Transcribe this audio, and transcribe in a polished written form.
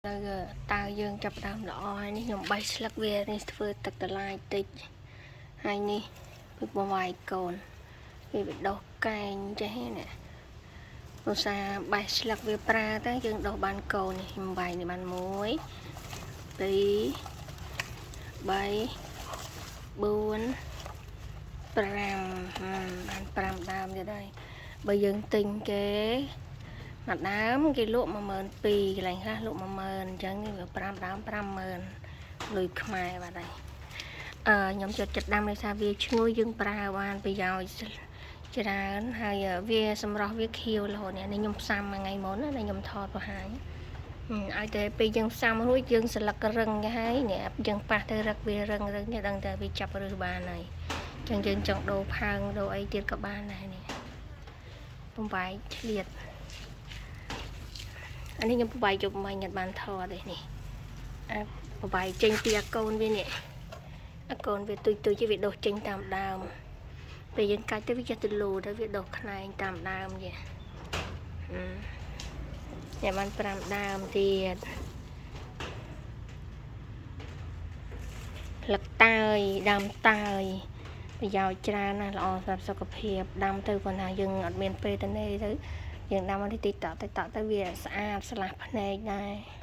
នៅតើយើងចាប់ផ្ដើមល្អហើយនេះខ្ញុំបេះស្លឹកវានេះធ្វើទឹកបន្លាយតិចហើយនេះពីបវាយកូនវាបដោះកែងចេះណាឧស្សាហ៍បេះស្លឹកវាប្រើទៅយើងដោះបានកូននេះខ្ញុំវាយនេះបាន1 2 3 4 5បាន5ដើមទៀតហើយបើយើងទិញគេមួយដើមគេលក់12000កន្លែងខ្លះលក់10000អញ្ចឹងនេះវា5ដើម50000លុយខ្មែរបាត់ហើយអឺខ្ញុំចិត្តចិត្តដាំដោយសារវាឈ្ងុយយើងប្រើបានប្រយោជន៍ច្រើនហើយវាសម្រស់វាខៀវរហូតនេះខ្ញុំផ្សាំមួយថ្ងៃមុនណាខ្ញុំថតបង្ហាញឲ្យតែពេលយើងផ្សាំរួចយើងស្លឹករឹងទៅហើយនេះយើងប៉ះទៅរឹកវារឹងរឹងនេះដឹងតែវាចាប់រឹសបានហើយចឹងយើងចង់ដូរផើងដូរអីទៀតក៏បានដែរនេះបំបែកឆ្លៀតអានេះខ្ញុំបំបែកយប់មិញអត់បានថតទេនេះអាបំបែកចេញពីអាកូនវានេះអាកូនវាទុយទុយវាដុះចេញតាមដើមពេលយើងកាច់ទៅវាចេះទៅលូទៅវាដុះខ្នែងតាមដើមចេះញ៉ាំបាន5ដើមទៀតផ្លឹកតើយដើមតើយប្រយោជន៍ច្រើនណាស់ល្អសម្រាប់សុខភាពដាំទៅប៉ុន្តែយើងអត់មានពេលទៅនេះទៅយើងដាំមកតិចតតិចតទៅវាស្អាតស្លាស់ភ្នែកដែរ។